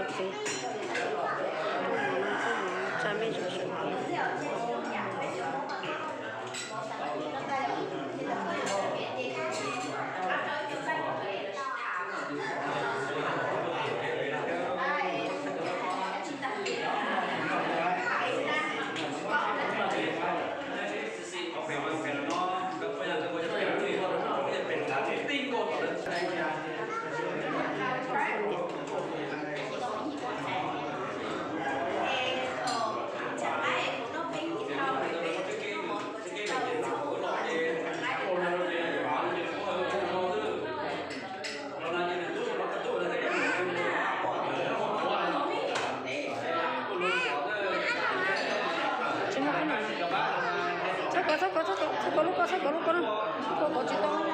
Tsa me ntsis. Txhob kov, txhob kov, txhob kov, txhob kov lub ko, txhob kov lub ko na. Kov kov tsis tau.